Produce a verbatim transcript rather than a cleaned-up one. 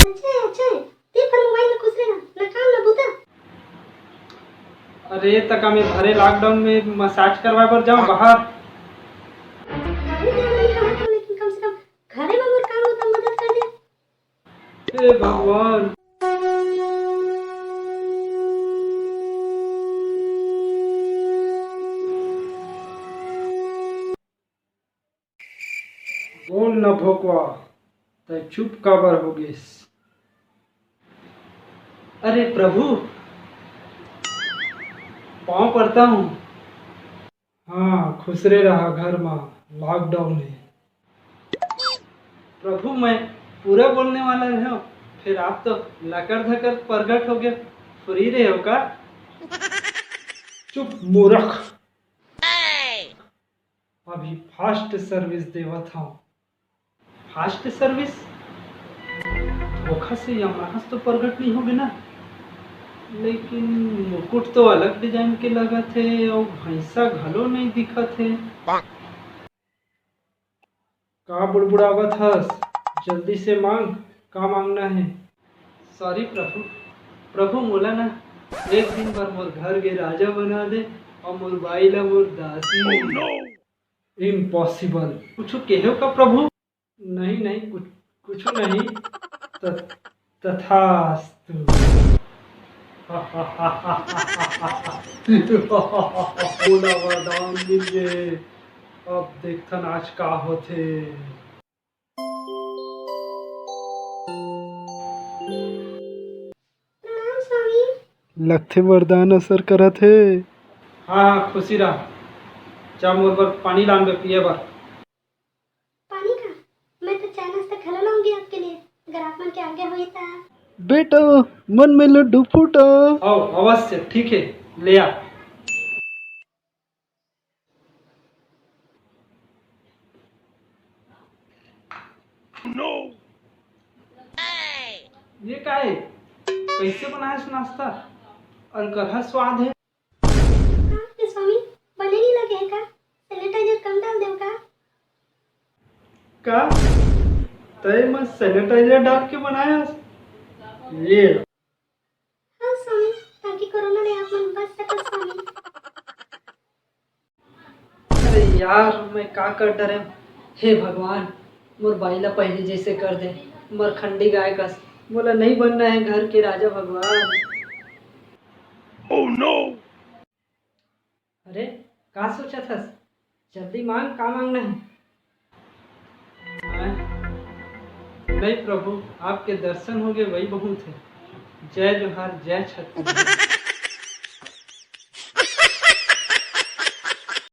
अच्छा है, अच्छा है। ते फर मोबाइल में खुसरे रहा, ना काम ना बूता। अरे, त का मैं भरे लॉकडाउन में मसाज करवाए बर जाऊं बाहर? घरे जाए बर नहीं कहत हूँ, लेकिन कम से कम घरे में मोर काम बूता मदद कर दे। हे भगवान। बोल न भोकवा, तै चुप काबर हो गेस? अरे प्रभु, पाँव पड़ता हूँ। हाँ, खुसरे रहा घर मा, लॉकडाउन है। प्रभु, मैं पूरा बोलने वाला रहे हूँ, फिर आप तो लकर धकर प्रगट हो गए, फ्री रहे हो का? चुप मूर्ख, अभी फास्ट सर्विस देवत हूँ। Fast service? धोखा से यमराज तो प्रगट नहीं होगे ना? लेकिन मुकुट तो अलग डिजाइन के लगत हे अउ भैंसा घलो नहीं दिखत हे। का बुड़बुड़ावत हस? जल्दी से मांग, का मांगना हे? सॉरी प्रभु, प्रभु मोला ना एक दिन बर मोर घर के राजा बना दे अउ मोर बाई ला मोर दासी। इम्पॉसिबल। कुछ केहेव का प्रभु? नहीं, नहीं, कुछ, कुछ नहीं। त-, तथास्तु। मोला वरदान मिल गे। अब देखथन आज का होथे। प्रणाम स्वामी। लगथे वरदान असर करत हे। हाँ, हाँ, खुशी रहा। जा मोर बर पानी लान बे पिए बर। पानी का? मैं तो चाय नाश्ता घलो लाऊंगी आपके लिए, अगर आप मन के आज्ञा होही ता। बेटा, मन में लड्डू फूटा। आओ, अवश्य, ठीक है, ले आ। ये का है? कैसे बनाए नाश्ता? अनकरहा स्वाद है। का रे स्वामी, बने नहीं लगे है का? सैनिटाइजर कम डाल देव का? का? तय में सैनिटाइजर डाल के बनाया? ये। हाँ स्वामी, ताकि कोरोना ले आप मन बच सको स्वामी। अरे यार, मैं का कर डरे। हे भगवान, मोर बाई ला पहले जैसे कर दे, मोर खंडी गाय कस। मोला नहीं बनना है घर के राजा भगवान। Oh no! अरे, का सोचत हस? जल्दी मांग, का मांगना है? नहीं प्रभु, आपके दर्शन हो गए, वही बहुत है। जय जोहार, जय छत्तीसगढ़।